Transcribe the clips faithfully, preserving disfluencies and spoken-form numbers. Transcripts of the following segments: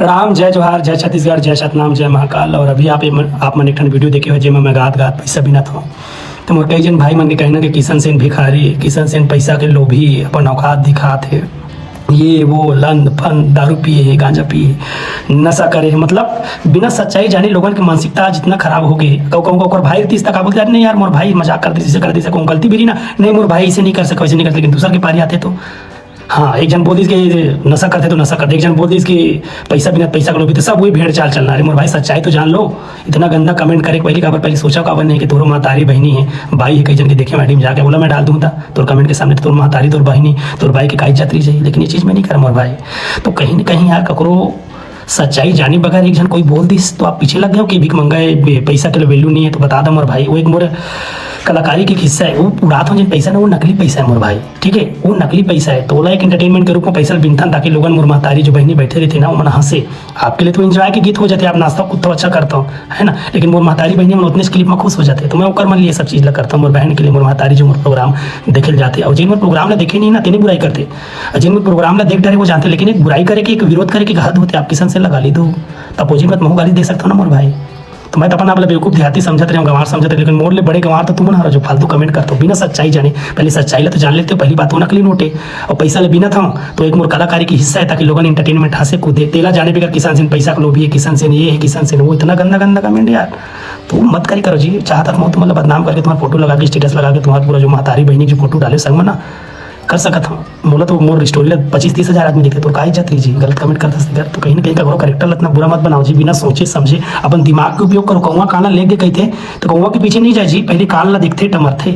राम, जय जोहार, जय छत्तीसगढ़, जय सतनाम, जय महाकाल। और अभी आप ये मन, आप मन एक ठन वीडियो देखे हो, जेमा मैं गात गात पैसा बिनत हूँ। तो मोर कई जन भाई मन के कहना कि किशन सेन भिखारी, किशन सेन पैसा के लोभी, अपन औकात दिखात हे, ये वो लंद फंद, दारू पिए हे, गांजा पिए हे, नशा करे हे। मतलब बिना सच्चाई जाने लोगन के मानसिकता आज इतना खराब हो गई। कहूँ कहूँ ओकर भाई रहितिस त का बोलते, "अरे नहीं यार, मोर भाई मजाक कर दिस, ऐसे कर दिस, कहूँ गलती भी रही ना, नहीं मोर भाई ऐसे नहीं कर सके, वैसे नहीं कर सके।" लेकिन दूसर के पारी आथे तो हाँ, एक जन बोल दिस कि नशा करथे तो नशा करथे, एक जन बोल दिस कि पैसा बिना पैसा के लोभी, तो सब वही भेड़ चाल चलना। अरे मोर भाई, सच्चाई तो जान लो। इतना गंदा कमेंट करे के पहली काबर, पहली सोचा काबर नहीं कि तोरो महतारी बहिनी है, भाई है, कई जन के देखे मैडम जाके बोला, मैं डाल दूँ था तोर कमेंट के सामने, तो तोर महतारी, तोर बहिनी, तोर भाई के का इज्जत रही जाई। लेकिन ये चीज़ मैं नहीं करम मोर भाई। तो कहीं ना कहीं यार ककरो सच्चाई जाने बगैर एक जन कोई बोल दिस तो आप पीछे लग गए हो कि भीख मंगा है, बे-, पैसा के लिए वैल्यू नहीं है। तो बता दो मोर भाई, वो एक मोर कलाकारी के हिस्सा है, वो उड़ात हो जिन पैसा ना, वो नकली पैसा है मोर भाई, ठीक है, वो नकली पैसा है। तो ओला एक एंटरटेनमेंट के रूप में पैसा बिनथन ताकि लोगन मोर महतारी जो बहिनी बैठे रहिथे ना, वो मन हंसे। आपके लिए तो एंजॉय के गीत हो जाते, आप नाचता कुदता अच्छा करता हूँ, है ना, लेकिन मोर महतारी बहिनी मन उतने क्लिप में खुश हो जाते। तो मैं ओकर मन लिए सब चीज़ ला करता हूँ, मोर बहन के लिए, मोर महतारी जो मोर प्रोग्राम देखे ल जाते, और जिन मोर प्रोग्राम ला देखे नहीं ना, तेने बुराई करते, और जिन मोर प्रोग्राम ला देख डरे वो जानते। लेकिन एक बुराई करे के, एक विरोध करे के एक हद होते, आप किशन सेन ला गाली दो, तब वो जिन मत महू गाली दे सकता हूँ ना मोर भाई। तो मैं तो अपन आप ला बेवकूफ देहाती समझत रहे हूँ, गंवार समझत रहे, लेकिन मोर ले बड़े गंवार तो तुमन हरो जो फालतू कमेंट करते हो बिना सच्चाई जाने। पहले सच्चाई ला तो जान लेते हो, पहली बात वो नकली नोट है, और पैसा ले बिनत हूँ तो एक मोर कलाकारी के हिस्सा है ताकि लोगन एंटरटेनमेंट हंसे कूदे। तेला जाने बगैर किशन सेन पैसा के लोभी है, किशन सेन ये है, किशन सेन वो, इतना गंदा गंदा कमेंट यार। तो मत करी करो जी, चाहत हूँ तुमन ला बदनाम करके तुम्हारा फोटो लगा के, स्टेटस लगा के, तुम्हारा पूरा जो महतारी बहिनी जो फोटो डाले संग में ना, कर सकत हव। मोला तो मोर स्टोरी ला पच्चीस तीस हजार आदमी देखथे, तोर का इज्जत रही जी? गलत कमेंट करथस तेकर। तो कहीं ना कहीं ककरो कैरेक्टर ला इतना बुरा मत बनाओ जी, बिना सोचे समझे अपन दिमाग के उपयोग करो। कौवा कान ला लेग गे कहिथे तो कौवा के पीछे नहीं जाए जी, पहले कान ला देखथे, टमरथे,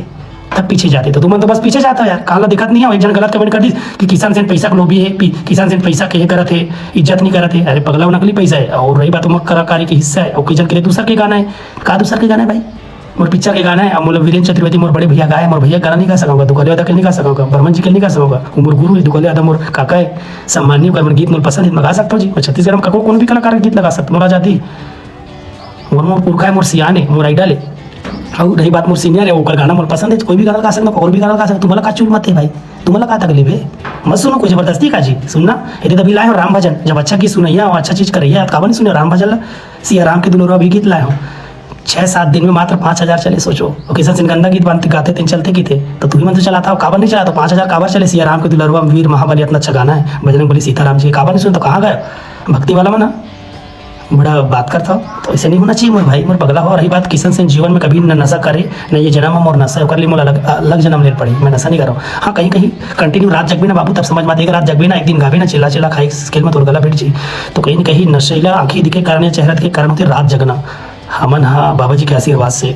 तब पीछे जाथे। तो तुमन तो बस पीछे जात हो यार, कान ला देखत नहीं हो। एक जन गलत कमेंट कर दिस कि किशन सेन पैसा के लोभी है, पी-, किशन सेन पैसा के हे करत है, इज्जत नहीं करत है। अरे पगला, वो नकली पैसा है। और रही बात मोर कलाकारी के हिस्सा है, और कई जन के लिए दूसर के गाना है। का दूसर के गाना है भाई? मोर पिक्चर के गाना है, अब मोला वीरेंद्र चतुर्वेदी मोर बड़े भैया गाए, मोर भैया गाना नहीं गा सकूंगा, दुकाले वादा के नहीं गा सकूंगा, बर्मन जी के नहीं गा सकूंगा, वो मोर गुरु है, दुकाले वादा मोर काका है, सम्मानीय ओकर मोर गीत मोर पसंद है, मैं गा सकता हूँ जी। मैं छत्तीसगढ़ में कको कोनो भी कलाकार के गीत लगा सकता हूँ, मोर आजादी, मोर, मोर पुरखा है, मोर सियान है, मोर आइडल है। और रही बात मोर सीनियर है, ओकर गाना मोर पसंद है, तो कोई भी गाना गा सकता हूँ, और भी गाना गा सकता हूँ, तुम्हारा का चूल मत है भाई, तुम्हारा का तकलीफ है? मत सुनो कोई जबरदस्ती का जी, सुनना। यदि तभी लाए हो राम भजन, जब अच्छा गीत सुनैया हो, अच्छा चीज करैया, आप काबर नहीं सुने राम भजन ला? सिया राम के दुलरवा भी गीत लाए हो, छः सात दिन में मात्र पाँच हजार चले, सोचो। और किशन सेन गंदा गीत बनते गाते तेन चलते गीत है, तो तू ही मन तो चलाता हो, काबर नहीं चलाता? पाँच हजार काबर चले? सिया राम के दुलरवा वीर महाबली इतना अच्छा गाना है, बजरंग बली सीताराम जी, काबर नहीं सुनता? कहाँ गए भक्ति वाला मना? बड़ा बात करता हो, तो ऐसे नहीं होना चाहिए मोर भाई, मोर पगला हो। रही बात किशन सेन जीवन में कभी न नशा करे, न ये जन्म में मोर नशा है, ओकर लिए मोला अलग, अलग जन्म ले पड़ी, मैं नशा नहीं कर रहा हूँ। हाँ, कहीं कहीं कंटिन्यू रात जगबे ना बाबू, तब समझ में आते, एक रात जगबे ना, एक दिन गाबे ना, चिल्ला चिल्ला खाई खेल में तोर गला बैठ जी, तो कहीं ना कहीं नशेला आँखी दिखे कारण या चेहरा दिखे कारण होते रात जगना। हमन हा बाबा जी के आशीर्वाद से,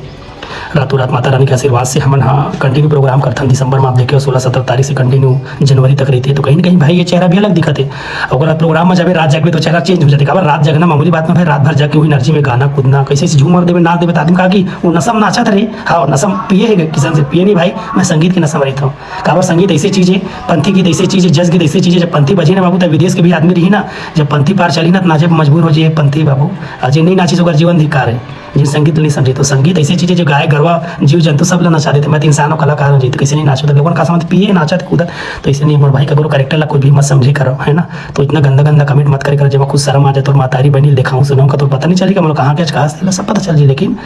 रातों रात माता रानी के आशीर्वाद से हमन हा कंटिन्यू प्रोग्राम करथन। दिसंबर में आप देखे हो सोलह सत्रह तारीख से कंटिन्यू जनवरी तक रहते, तो कहीं ना कहीं भाई ये चेहरा भी अलग दिखत है। अगर आप प्रोग्राम में जाबे रात जगबे तो चेहरा चेंज हो जाते। काबर रात जगना मामूली बात ना भाई, रात भर जग के वही एनर्जी में गाना कूदना, कैसे ऐसे झूमर देवे, नाच देवे, तो आदमी कहा कि वो नशा में नाचत रही। हाँ, नशा में पिए है, किशन सेन पिए नहीं भाई, मैं संगीत के नशा में रहता हूँ। काबर संगीत ऐसी चीज है, पंथी गीत ऐसी चीज है, जस गीत ऐसी चीज है, जब पंथी बजी ना बाबू, तब विदेश के भी आदमी रही ना, जब पंथी पार चली ना, तो नाचे पे मजबूर हो जाइए पंथी बाबू। और जे नहीं नाची तो ओकर जीवन धिक्कार है, जे संगीत नहीं समझे। तो संगीत ऐसी चीज है जो गाय गरवा जीव जंतु सब ला नचा देते। मैं तो इंसान हूँ, कलाकार हूँ जी, तो कैसे नहीं नाचो? तो लोगन का समझ पिए नाचत कूदत, तो ऐसे नहीं मोर भाई ककरो कैरेक्टर ला कुछ भी मत समझे करो, है ना? तो इतना गंदा गंदा कमेंट मत करे करो, जब कुछ शर्म आ जाए तो महतारी बहनी देखाऊँ सुनाऊँ का तो पता नहीं चली का, मतलब कहाँ के आज कहाँ से सब पता चल जी, लेकिन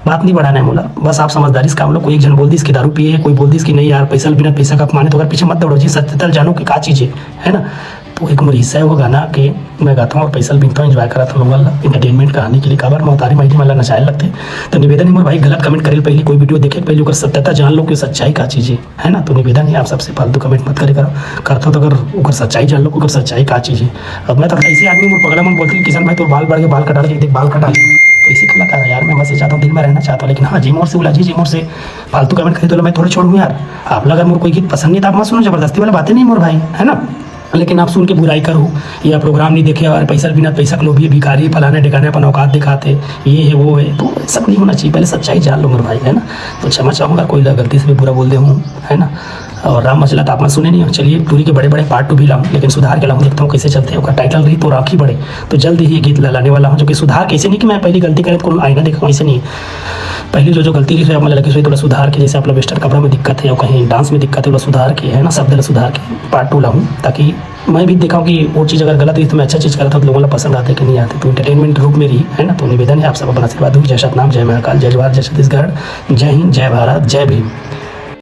बात नहीं बढ़ाना है मोला, बस आप समझदारी से काम लो। कोई एक जन बोल दिस कि दारू पिए, कोई बोल दिस कि नहीं यार पैसा बिना पैसा का अपमान है, तो अगर पीछे मत दौड़ो जी, सत्यता जानो कि का चीज़ है, है ना? तो एक मोर हिस्सा है वो गाना के मैं गाता हूँ और पैसा बिनता हूँ, एंजॉय कराता हूँ लोगन ला एंटरटेनमेंट कहानी के लिए। काबर महतारी माई जी मन ला नचाए लगते। तो निवेदन है मोर भाई, गलत कमेंट करे ले पहले, कोई वीडियो देखे ले पहले ओकर सत्यता जान लो कि सच्चाई का चीज़ है, है ना? तो निवेदन है आप सबसे, फालतू कमेंट मत करे करो, करता तो अगर ओकर सच्चाई जान लो, ओकर सच्चाई का चीज़ है। अब मैं तो ऐसे आदमी मोर पगला मन बोलते कि किशन भाई तोर बाल बढ़ गए, बाल कटा ले, देख बाल कटा ले। तो इसी कलाकार है यार, मैं बस ये चाहता हूँ दिल में रहना चाहता हूँ, लेकिन हाँ जी मोर से उलझी जी मोर से फालतू कमेंट करी तो मैं थोड़े छोड़ूँ यार। आप ला अगर मोर कोई गीत पसंद नहीं तो आप मत सुनो, जबरदस्ती वाला बातें नहीं मोर भाई, है ना? लेकिन आप सुन के बुराई करो या प्रोग्राम नहीं देखे और पैसा बिना पैसा के लोभी, भिखारी, फलाना ढिकाना, अपन औकात दिखाते, ये है वो है, तो सब नहीं होना चाहिए। पहले सच्चाई जान लो मोर भाई, है ना? तो क्षमा चाहूँगा कोई गलती से भी बुरा बोल दे हूँ, है ना? और राम मचला तो आप मन सुने नहीं हो, चलिए टूरी के बड़े बड़े पार्ट टू भी लाऊँ, लेकिन सुधार के लाऊँ, देखता हूँ कैसे चलते हैं। ओकर टाइटल रही तो राखी बड़े, तो जल्द ही ये गीत ला-, लाने वाला हूँ, जो कि सुधार कैसे नहीं कि मैं पहली गलती करे तो कोनो आईना देखा, वैसे नहीं। पहली जो जो गलती रही है मतलब लगे थोड़ा सुधार के, जैसे आप लोग वेस्टर्न कपड़ा में दिक्कत है और कहीं डांस में दिक्कत है, ओला सुधार के, है ना, शब्द ला सुधार के पार्ट टू लाऊँ, ताकि मैं भी देखा हूँ कि वो चीज़ अगर गलत रही तो मैं अच्छा चीज़ करता हूँ तो लोगों को पसंद आते कि नहीं आते। तो एंटरटेनमेंट रूप में रही है ना, तो निवेदन है आप सब अपन आशीर्वाद दू, जय सतनाम, जय महाकाल, जय जवार, जय छत्तीसगढ़, जय हिंद, जय भारत, जय भीम।